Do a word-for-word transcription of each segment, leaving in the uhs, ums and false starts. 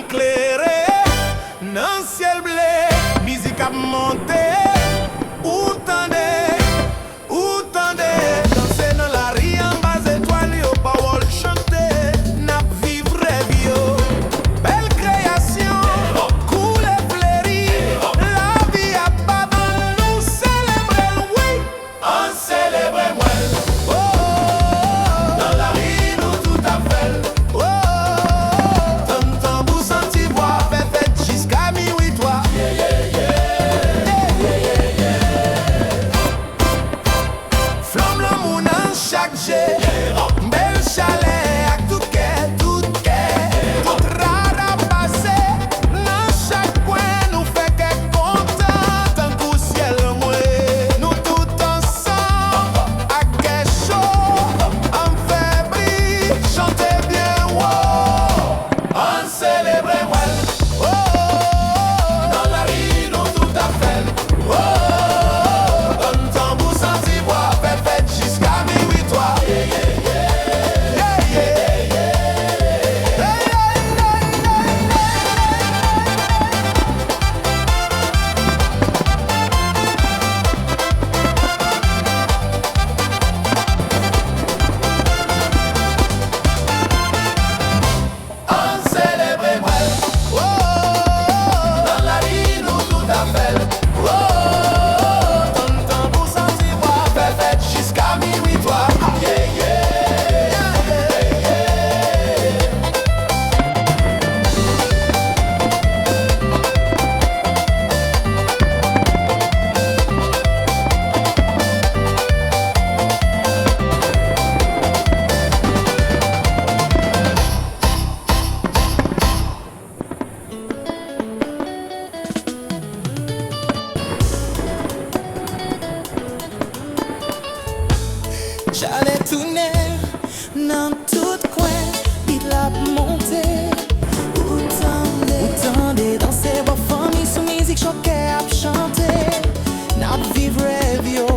Klere nan syèl ble, mizik ap monte, ou tande, ou tande. Danse nan lari anba zetwal yo, pawòl chante, n ap viv rèv yo. Bèl kreyasyon, koulè fleri, lavi ap ba ban nou selebre l, wi. Ann selebre Nwèl. Oh, nan lari nou tout ap fè l. Oh, tann tanbou, santi vwa, fè fèt jiska minwi twa. Yeah, yeah, yeah. Yeah, yeah, yeah, yeah. Flanm lanmou nan chak je. Bèl chalè ak tout kè, tout kè. Tout rara pase nan chak kwen, nou fè kè kontan tankou syèl mwen. Nou tout ansanm ak kè cho, ann fè bri chante byen wo. Ann selebre Nwèl. Oh, nan lari nou tout ap fè l. Oh, tann tanbou, santi vwa, fè fèt jiska minwi twa. Yeah, yeah, yeah. Yeah, yeah, yeah. Ann selebre Nwèl. Oh, nan lari nou tout ap fè l. Oh, tann tanbou, santi vwa, fè fèt jiska minwi twa. Yeah, yeah, yeah, yeah. Chalè tounen nan tout kwen, beat la ap monte. Ou tande, ou tande, danse bò fanmi sou mizik cho kè ap chante. N ap viv rèv yo.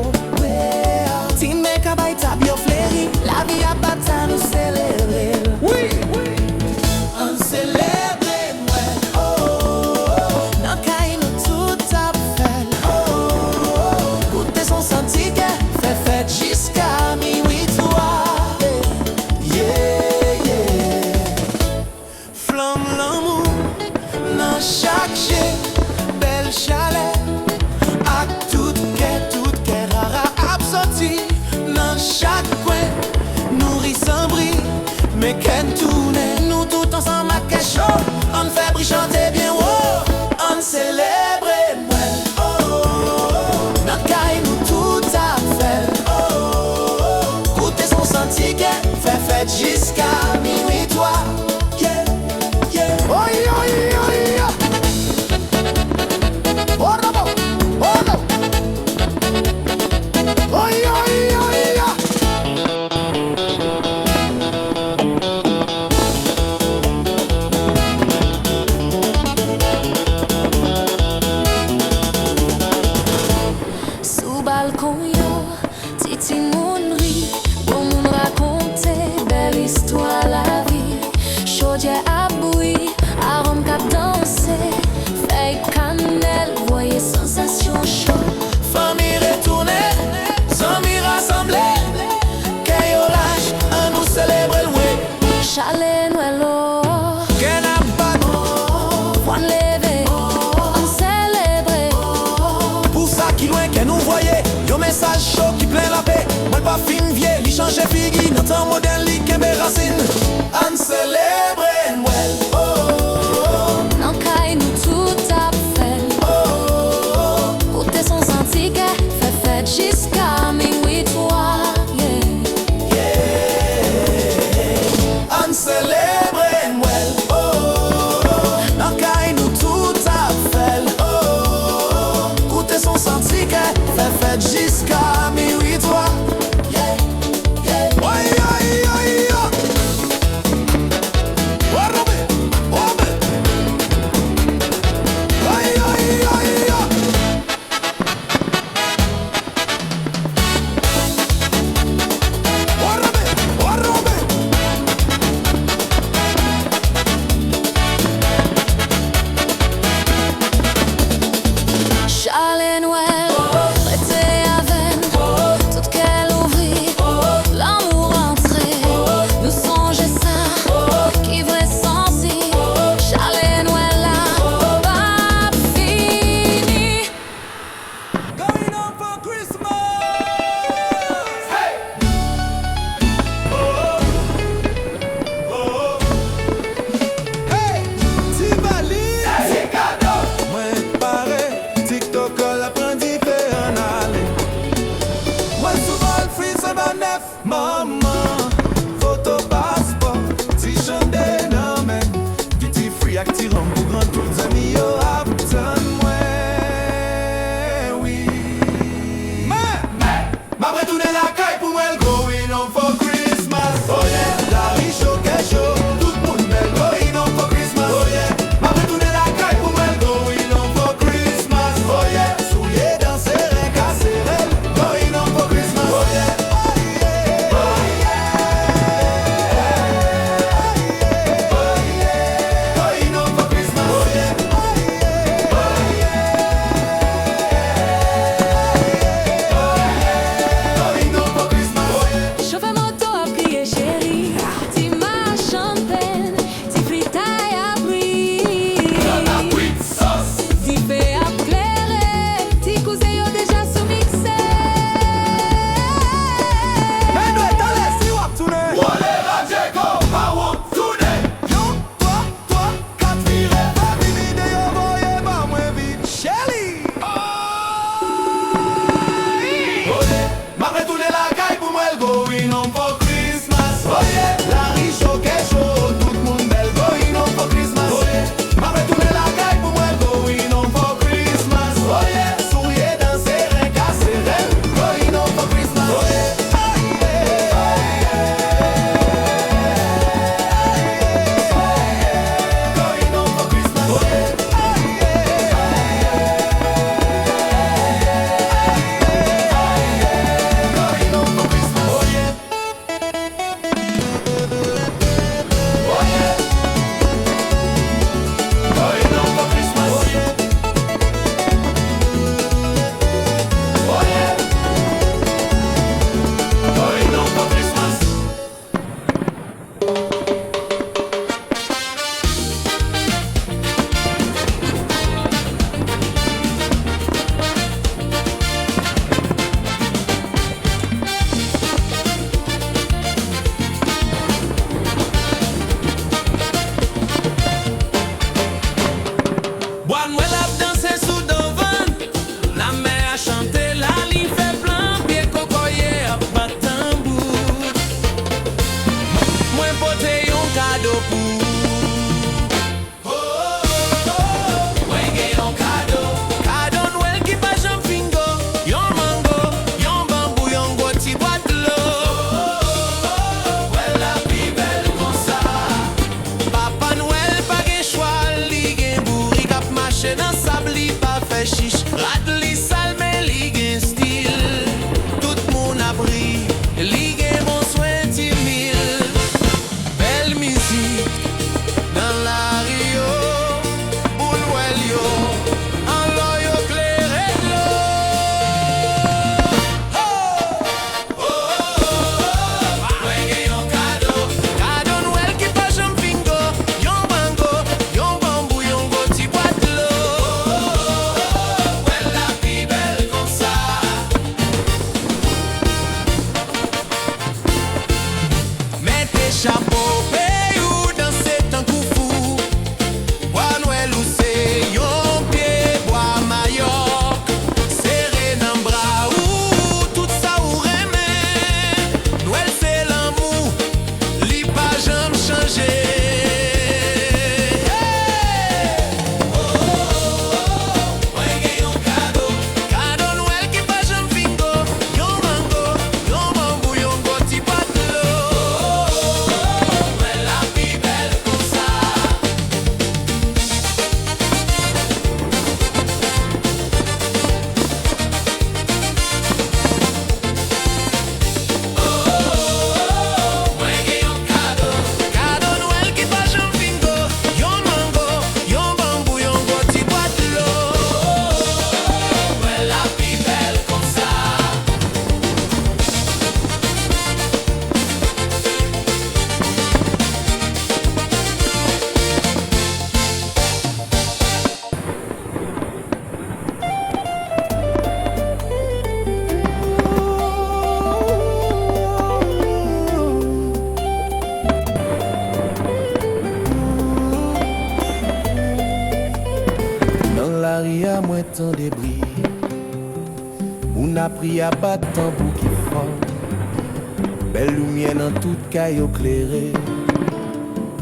Ti men ka bay tab yo fleri, lavi ap bat sa nou selebre l. Wi! Ann selebre Nwèl, oh, oh, oh. Nan kay nou tout ap fè l, oh, oh, oh. Koute son, santi kè, fè fèt jiska minwi twa. Yeah, yeah. Flanm lanmou nan chak je, bèl chalè ak tout kè, tout kè rara ap soti nan chak kwen. Nou ri san bri, men kè n tounen. Nou tout ansanm ak kè cho, ann fè bri chante byen wo. Ann selebre Nwèl, oh, oh, oh. Nan kay nou tout ap fè l, oh, oh, oh. Koute son, santi kè, fè fèt jiska minwi twa. Yeah, yeah. Oy, oy, oy, oy. Oh, no, no. Oh, no. Oy, oy, oy, oy. Sou balkon yo, ti timoun ri, gwo moun rakonte bèl istwa lavi. Chodyè ap bouyi, arom k ap danse, fèy kanèl voye sansasyon cho. Fanmi retounen, zanmi rasanble, kè yo laj, ann nou selebre l, wi. Chalè Nwèl, oh. Kè n ap bat. Vwa n leve. Ann selebre. Pou sa ki lwen, kè nou voye yon mesaj cho ki plen lapè. Nwèl pa fin vye, li chanje figi. Nan tan modèn, li kenbe rasin. Ann selebre Nwèl, oh, oh, oh. Nan kay nou tout ap fè l, oh, oh, oh. Koute son, santi kè, fè fèt jiska minwi twa. Yeah. Yeah. Ann selebre Nwèl, oh, oh, oh. Nan kay nou tout ap fè l, oh, oh, oh. Koute son, santi kè, fè fèt jiska minwi twa. Yeah. Lari a mwen tande bri. Moun ap ri a bat tanbou ki fò. Bèl limyè nan tout kay yo klere.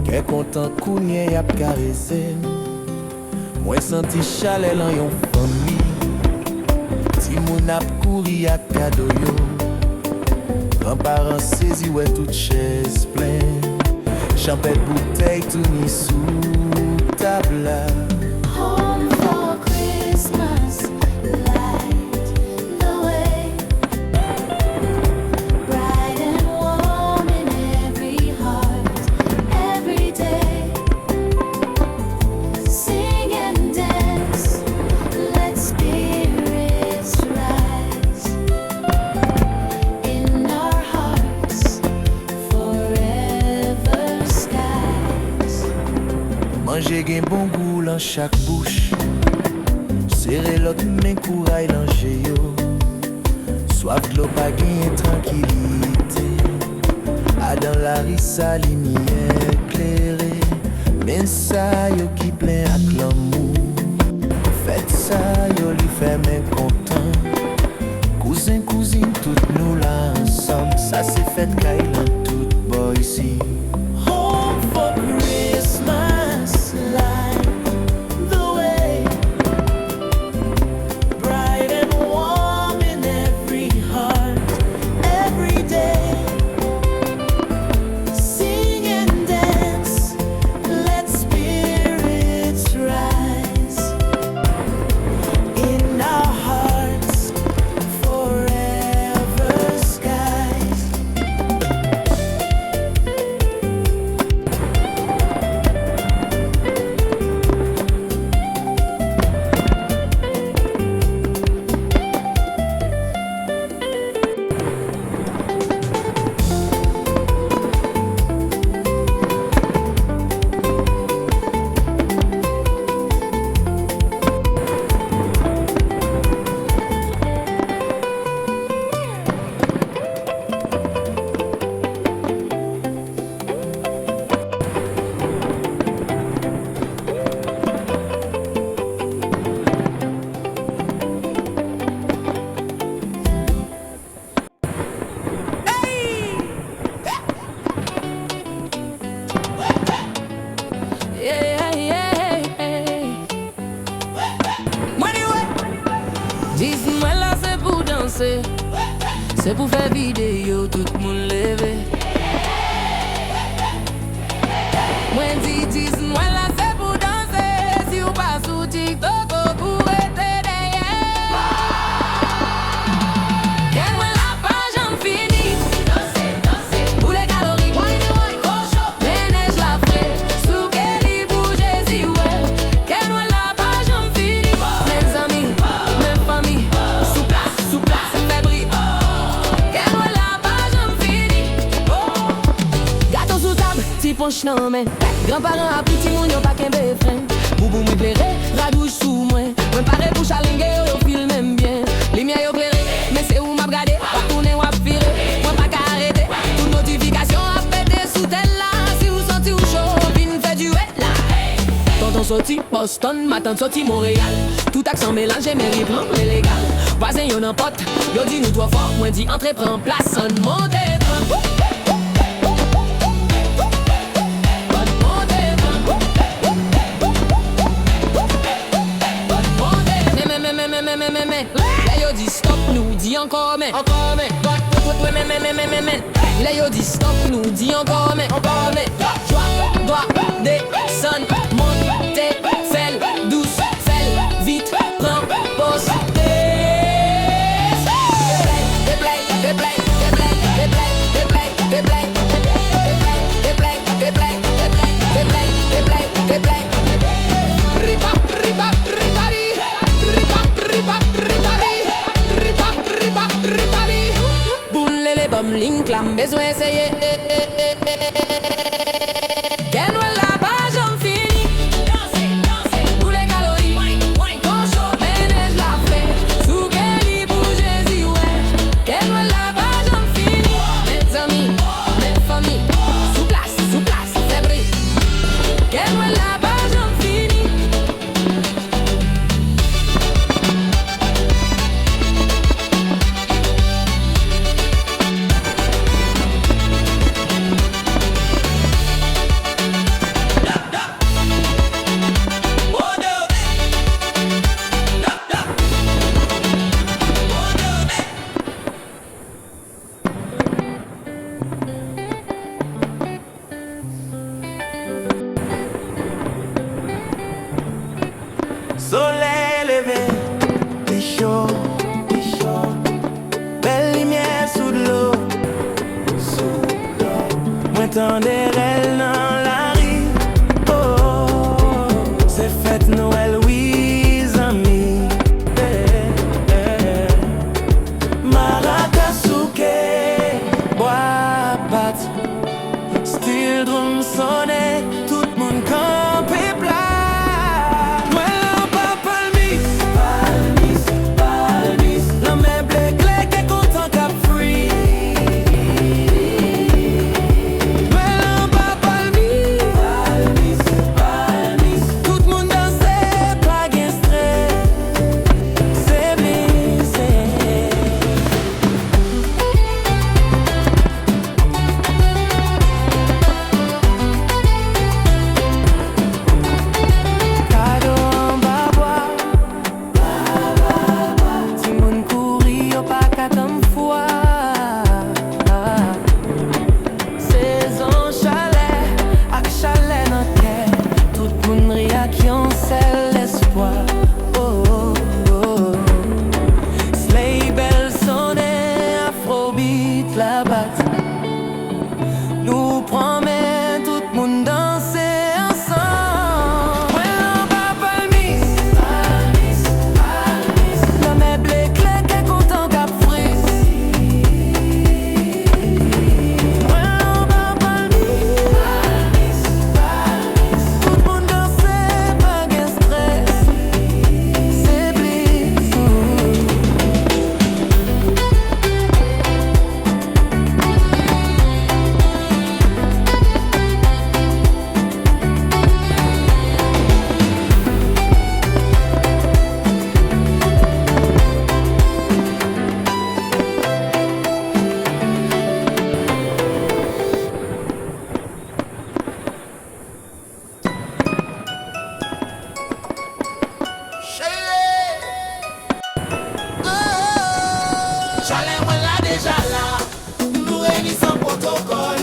Kè kontan kounye y ap karese. Mwen santi chalè lan yon fanmi. Timoun ap kouri ak kado yo. Granparan sezi wè tout chèz plen. Chanpèt boutèy touni sou tab la. Home for Christmas, light the way. Bright and warm in every heart, every day. Sing and dance, let spirits rise. In our hearts, forever skies. Manje gen bon gou lan chak bouch. Sere lòt men kouray lan je yo. Swaf dlo pa genyen trankilite. Adan lari sa limyè klere. Men sa yo ki plen ak lanmou. Fèt sa yo li fè men kontan. Kouzen kouzin tout nou la ansanm. Sa se fèt kay lan tout bò isi. Home for Christmas, light the way. Bright and warm in every heart, every day. Sing and dance, let spirits rise. In our hearts, forever skies. Mwen di wè. Dis mwen la se pou danse, se pou fè videyo tout moun leve. Mwen di dis mwen la se pou danse, si w pa sou TikTok ou rete dèyè. Kè mwen la pa janm fini. Boule kalori, kocho, men nèj la fre, souke li pou Jezi wè. Kè mwen la pa janm fini. Men zanmi, men fanmi, sou plas, sou plas, fè bri. Kè mwen la pa janm fini. Gato sou tab, ti ponch nan men. Granparan ap ri, timoun yo pa kenbe fren. Boubou mwen klere, rad wouj sou mwen. Mwen pare pou chalenge yo, yo filme m byen. Limyè yo klere, men se ou m ap gade. W ap tounen, w ap vire, mwen pa ka arete. Tout notifikasyon ap pete sou tèl la. Si w santi w cho, vin fè diwèt la. Tonton soti Boston, matant soti Monreyal. Tout aksan melanje, men ritm an ilegal. Vwazen yo nan pòt, yo di nou twò fò. Mwen di antre pran plas, ann monte pran. Ann monte pran. Men, men, men, men, men, men, men, men, men. Lè yo di stop, nou di ankò men. Ankò men. Men, men, men, men, men, men, men. Lè yo di stop, nou di ankò men. Ankò men. Dwat, dwat, desann, monte, fè l dous, fè l vit, pran poste. Boulele, ban m link la, m bezwen eseye. Kè nwèl la pa janm fini. Boule kalori, kocho, men nèj la fre, souke li pou Jezi wè. Kè nwèl la pa janm fini. Men zanmi, men fanmi, sou plas, sou plas, fè bri. Kè nwèl la pa janm fini. Solèy leve, li cho, li cho. Bèl limyè sou dlo, sou dlo. Mwen tande rèl nan lari. Oh, se fèt Nwèl wi, zanmi. Eh, eh. Marakas souke, bwa bat. Still drum sonnen, tout moun kanpe plat. Nwèl anba palmis, palmis, palmis. Lanmè ble klè, kè kontan k ap fri. Nwèl anba palmis, palmis, palmis. Tout moun danse, pa gen strès. Se bliss. Kado anba bwa. Timoun kouri, yo pa ka tann fwa. Sezon chalè, ak chalè nan kè. Tout moun ri ak yon sèl espwa. Oh, oh, oh. Sley bèl sonnen, afrobeat la bat. Nou pran men, tout moun danse ansanm. Mwen anba palmis, palmis, palmis. Lanmè ble klè, kè kontan k ap fri. Mwen anba palmis, palmis, palmis. Tout moun danse, pa gen strès. Se bliss. Cheri! Oh! Chalè mwen la deja la. Nou reyini san pwotokòl.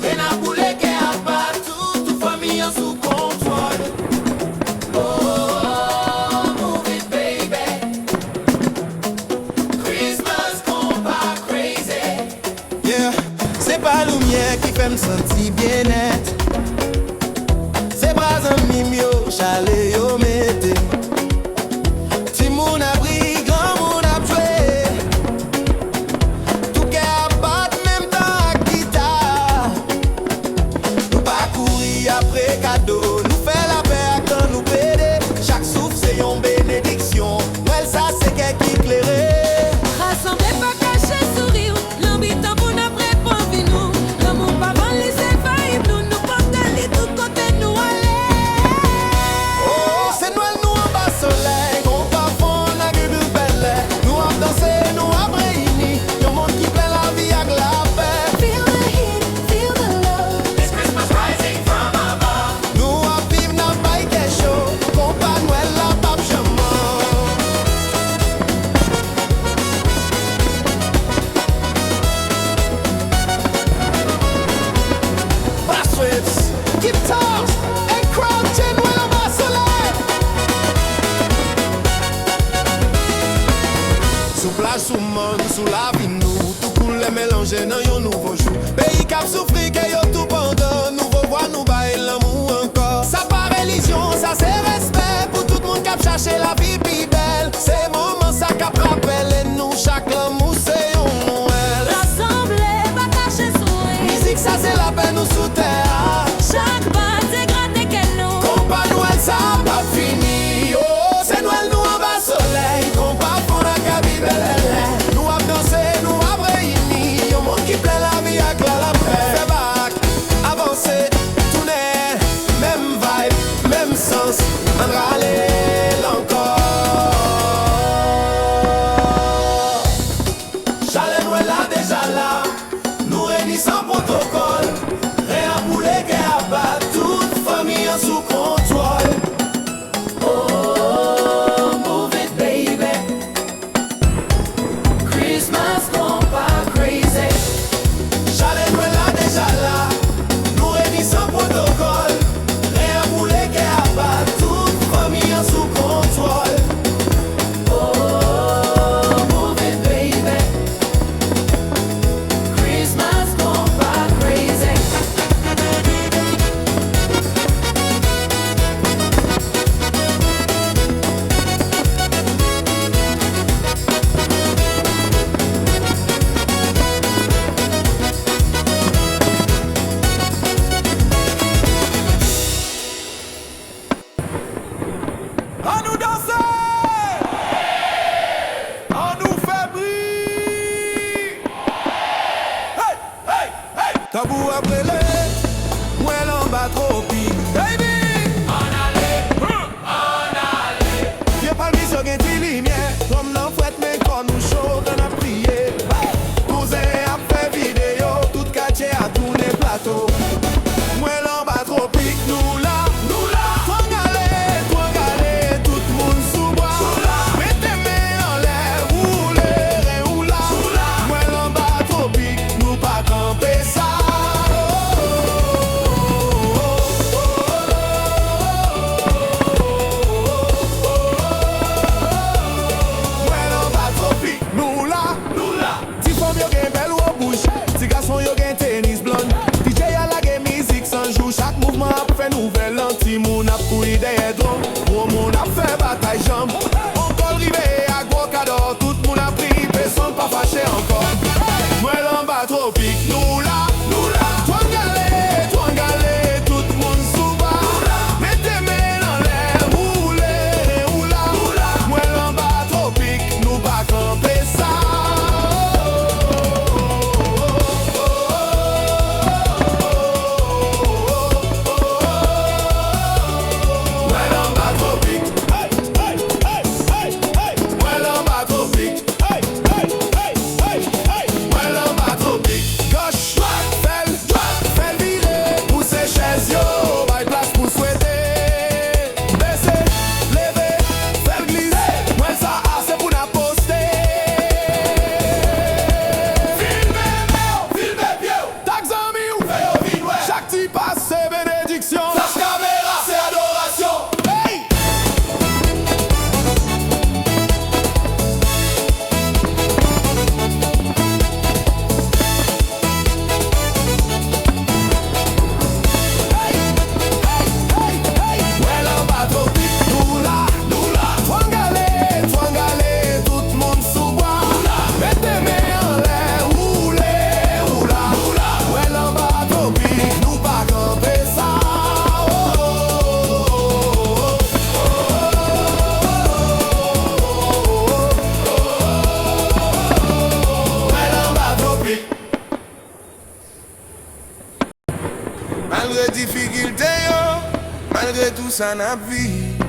Grenn ap boule, kè ap bat, tout, tout fanmi an sou kontwòl. Oh, move it, baby. Christmas konpa crazy. Yeah, se pa limyè ki fè m santi byennèt. Se bra zanmi m yo, chalè yo mete. Timoun ap ri, granmoun ap jwe. Tou kè ap bat menm tan ak gita. Nou pa kouri apre kado, nou fè lapè ak tan nou plede. Chak souf se yon benediksyon. Nwèl sa se kè ki klere. Rasanble pa kache souri w, lanbi tanbou n ap reponn vi nou. Lanmou pa ban li se vayb nou, nou pote li tout kote nou ale. Oh, se Nwèl nou anba solèy, konpa fon nan Gueule Bèlè. Nou ap danse, nou ap reyini, yon mond ki plen lavi ak lapè. Feel the heat, feel the love. It's Christmas rising from above. Nou ap viv, n ap bay kè cho, konpa Nwèl la p ap janm mò. Brass waves, guitars, and crowd, J Nwèl anba solèy. Sou plaj, sou mòn, sou lavi nou, tout koulè melanje nan yon nouvo jou. Peyi k ap soufri, kè yo tou pandan, nouvo vwa nou bay lanmou ankò. Sa pa relijyon, sa se respè pou tout moun k ap chache lavi pi bèl. Se moman sa k ap rapele nou chak lanmou se yon Nwèl. Rasanble, pa kache souri. Mizik sa se lapè nou sou tè a. Chak bat se grate kè nou. Konpa Nwèl sa p ap fini. Oh, se Nwèl nou anba solèy. Konpa fon ak Gaby Bèlè. Nou ap danse, nou ap reyini. Yon mond ki plen lavi ak la lapè. Fè bak, avanse, tounen. Menm vayb, menm sans, ann rale l ankò. Chalè Nwèl la deja la, nou reyini san pwotokòl. Ren ap boule, kè ap bat, tout fanmi an sou kontwòl. Oh, move it, baby. Christmas konpa crazy. Chalè Nwèl la deja la. Nou reyini san pwotokòl. Ren ap boule, kè ap bat, tout fanmi Janm ankò l rive a gwo kadò, tout moun ap ri, pèsonn pa fache ankò. Mwen l anba twopik, nou la, nou la. Twangale, twangale, tout moun sou ba. Mete men anlè, woule, woula. Mwen l anba twopik, nou pa kanpe sa. Mwen l anba twopik. Hey, hey, hey, hey, hey. Mwen l anba twopik. Hey, hey, hey, hey, hey. Mwen l anba twopik. Gòch, dwat, fè l, dwat, fè l vire. Pouse chèz yo, bay plas pou swete. Bese, leve, fè l glise. Mwen l sa a, se pou n ap poste. Filme men w, filme pye w. Tag zanmi w, fè yo vin wè. Chak ti pa se benediksyon. Flash kamera, se adorasyon. Hey! Hey! Hey! Hey! Hey! Mwen l anba twopik, nou la, nou la. Twangale, twangale, tout moun sou bwa. Mete men anlè, woule, woula. Mwen l anba twopik, nou pa kanpe sa. Mwen l anba twopik. Malgre difikilte yo, malgre tou sa n ap viv,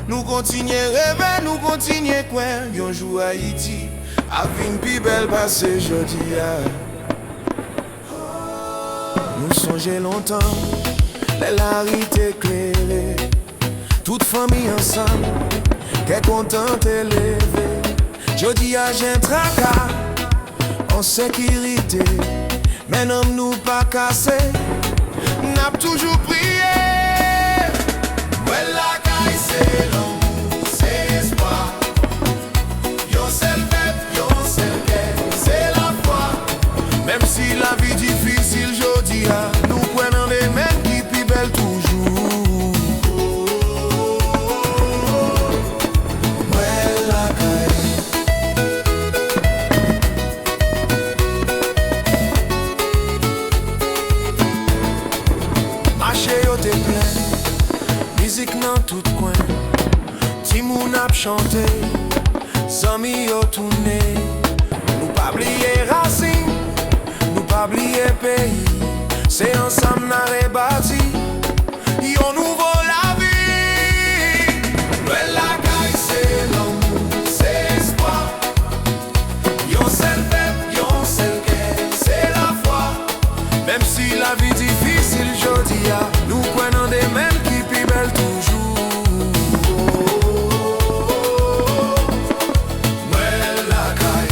nou kontinye reve, nou kontinye kwè, yon jou Ayiti ap vin pi bèl pase jodi a. Nou sonje lontan, lè lari te klere, tout fanmi ansanm, kè kontan te leve. Jodi a, jen traka, ensekirite, men nanm nou pa kase, n ap toujou priye. Nwèl lakay se lanmou, se espwa. Yon sèl pèp, yon sèl kè, se lafwa. Menm si lavi difisil jodi a, nou kwè nan demen ki pi bèl toujou. Nwèl lakay. Mache yo te plen, mizik nan tout kwen. Timoun ap chante, zanmi yo tounen. Nou pa bliye rasin, nou pa bliye peyi. Se ansanm n a rebati yon nouvo lavi. Nwèl lakay se lanmou, se espwa. Yon sèl pèp, yon sèl kè, se lafwa. Menm si lavi difisil jodi a, nou kwè nan demen ki pi bèl toujou. Nwèl lakay.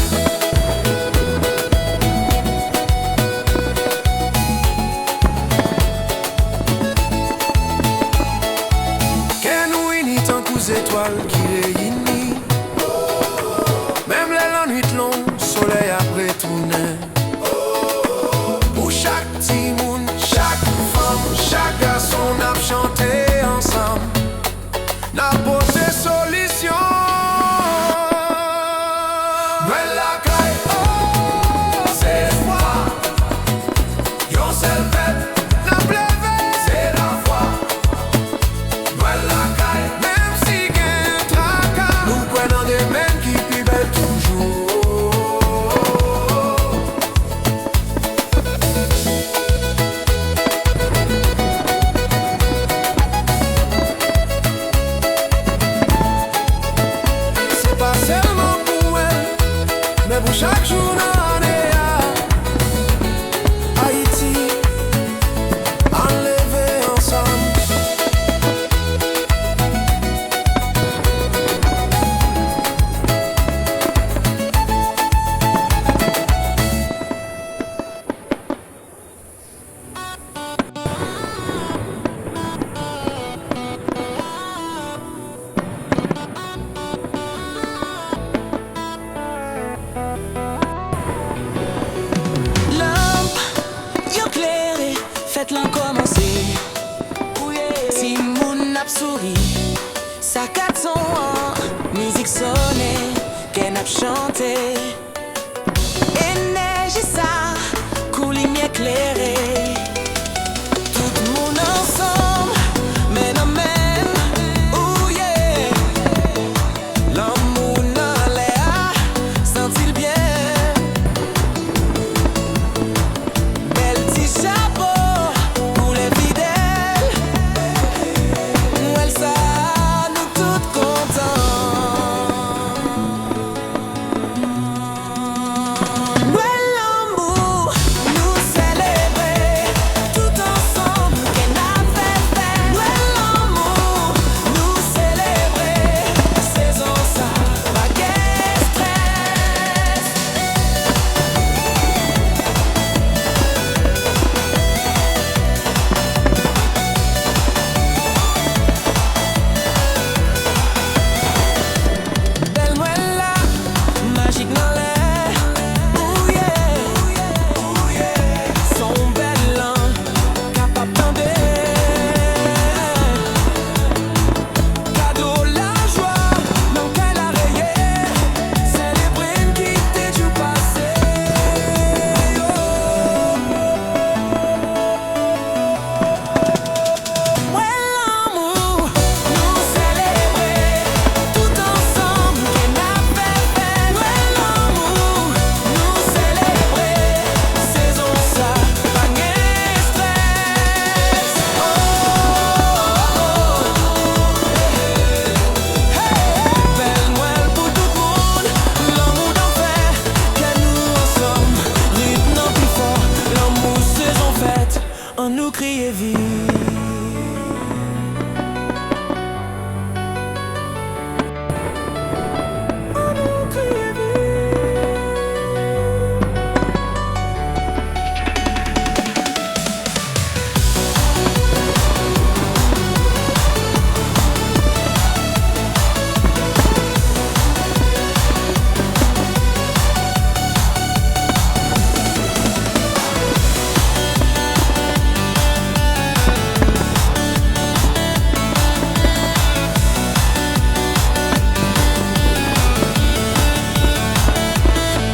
Kè nou ini tankou zetwal ki reyini. Menm lè lannwit long, solèy ap retounen. Pou chak timoun, chak fanm, chak gason, n ap chante ansanm. N ap pote solisyon. Nwèl lakay, oh, se espwa. Yon sèl pèp, n ap leve, se lafwa. Nwèl lakay, menm si gen traka, nou kwè nan demen ki pi bèl toujou. Se pa sèlman pou mwen, men pou chak jou nan ane a. Ayiti, ann leve ansanm. Lanp yo klere, fèt lan kòmanse. Timoun ap souri. Sakat son an, mizik sonnen, kè n ap chante. Enèji sa, kou limyè klere. Tout moun ansanm, men nan men, ooh yeah. Lanmou nan lè a, santi l byen. Bèl ti chapo, koulè fidèl. Nwèl sa a, nou tout kontan. Nwèl lanmou, nou selebre. Tout ansanm, kè n ap fè fèt. Nwèl lanmou, nou selebre. Sezon sa, pa gen estrès. Bèl Nwèl la, majik nan lè. Ooh yeah, ooh yeah. Son bèl lan, kapab tande. Kado lajwa nan kay la reye. Selebre n kite jou pase. Nwèl lanmou, nou selebre. Tout ansanm, kè n ap fè fèt. Nwèl lanmou, nou selebre. Sezon sa, pa gen estrès. Oh, oh, oh, oh. Hey, hey. Bèl Nwèl pou tout moun. Lanmou nan fè, kè nou ansanm. Ritm nan pi fò, lanmou sezon fèt. Ann nou kriye viv. Ann nou kriye viv.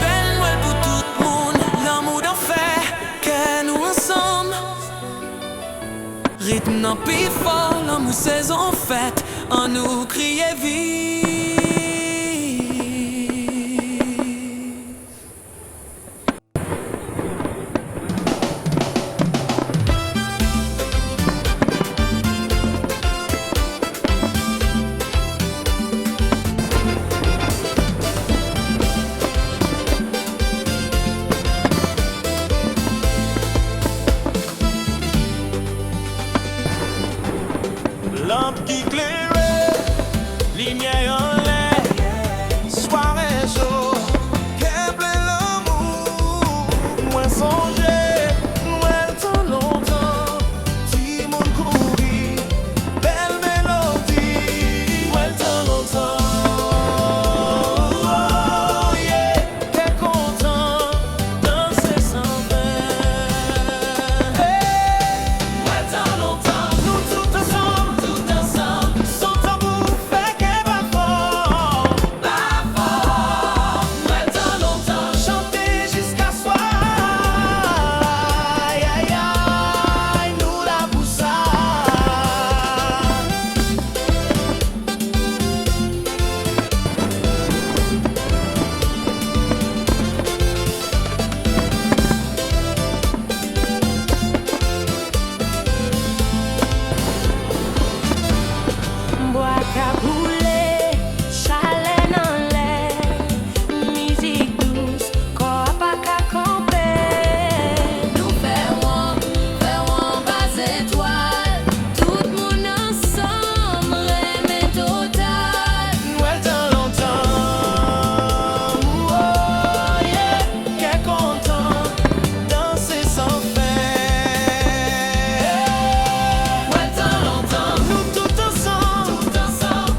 Bèl Nwèl pou tout moun, lanmou nan fè, kè nou ansanm. Ritm nan pi fò, lanmou sezon fèt, ann nou kriye viv. Lanp ki klere, limyè anlè, sware cho, kè plen lanmou. Mwen sonje Nwèl tan lontan, timoun kouri, bèl melodi. Nwèl tan lontan, oh yeah. Kè kontan, danse san fen. Hey! Nwèl tan lontan. Nou tout ansanm. Tout ansanm. Son tanbou fè kè bat fò. Bat fò. Nwèl tan lontan. Chante jiska swa. Ay, ay, ay, nou la pou sa. Bwa ka boule, chalè nan lè, mizik dous, kò a pa ka kanpe. Nou fè wonm, fè wonm ba zetwal, tout moun ansanm renmen total. Nwèl tan lontan, oh yeah, kè kontan, danse san fen. Nwèl tan lontan, nou tout ansanm, tout ansanm.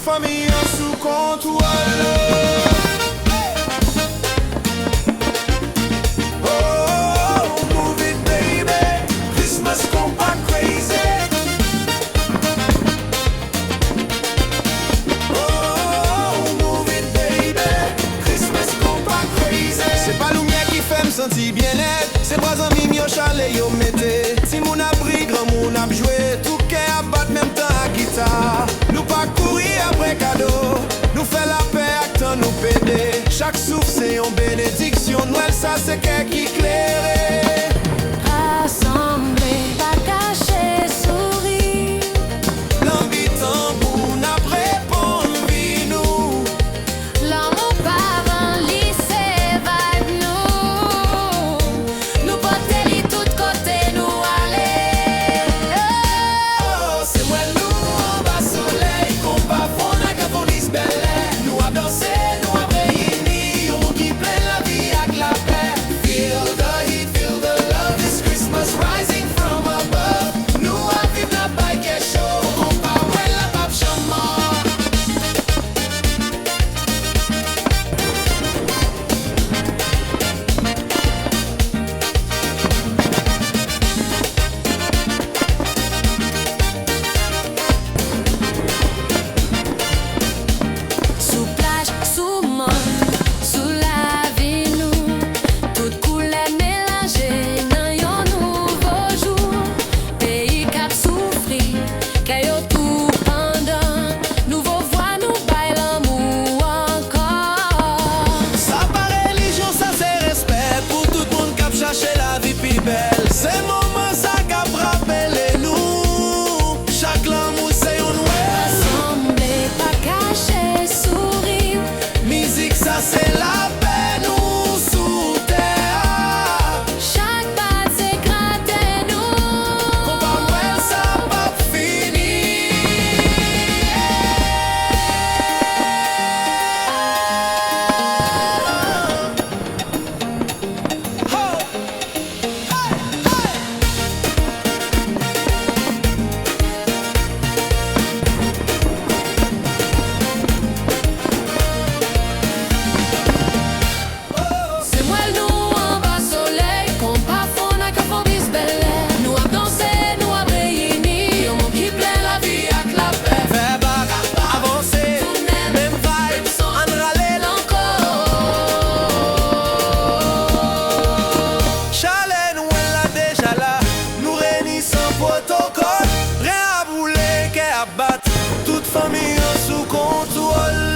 Fanmi an sou kontwòl. Oh, move it, baby. Christmas konpa crazy. Oh, move it, baby. Christmas konpa crazy. Se pa limyè ki fè m santi byennèt. Se bra zanmi m yo chale yo mete. Timoun ap ri, granmoun ap jwe. Tout kè ap bat menm tan ak gita. Nou pa kouri apre kado. Nou fè lapè ak tan nou pede. Chak souf se yon benediksyon. Nwèl sa se kè ki klere. Rasanble, pa kache souri. Lanbi tanbou n ap reponn vi nou. Lanmou paran li se vibe nou. Nou pote li tout kote nou ale. Oh, se Nwèl nou anba solèy, konpa fon ak afonis bèlè. Nou ap danse, nou ap reyini, yon mond ki plen lavi ak lapè. Feel the heat, feel the love, it's Christmas rising from above. Nou ap viv, n ap bay kè cho, konpa Nwèl la p ap janm mò. Sou plaj, sou mòn, sou lavi nou, tout koulè melanje nan yon nouvo jou. Peyi k ap soufri, kè yo tou pandan, nouvo vwa nou bay lanmou ankò. Sa pa relijyon, sa se respè pou tout moun k ap chache lavi pi bèl. Se moman sa k ap rapele nou, chak lanmou se yon Nwèl. Rasanble, pa kache souri. Mizik sa se lapè nou sou tè a. Chak bat se grate nou. Konpa Nwèl sa p ap fini. Ho! Hey! Hey! Se Nwèl nou anba solèy, konpa fon ak afonis bèlè. Nou ap danse, nou ap reyini, yon mond ki plen lavi ak lapè. Fè bak, avanse, menm vibe, ann rale l ankò. Chalè Nwèl la deja la, nou reyini san pwotokòl. Ren ap boule, kè ap bat, tout fanmi an sou kontwòl.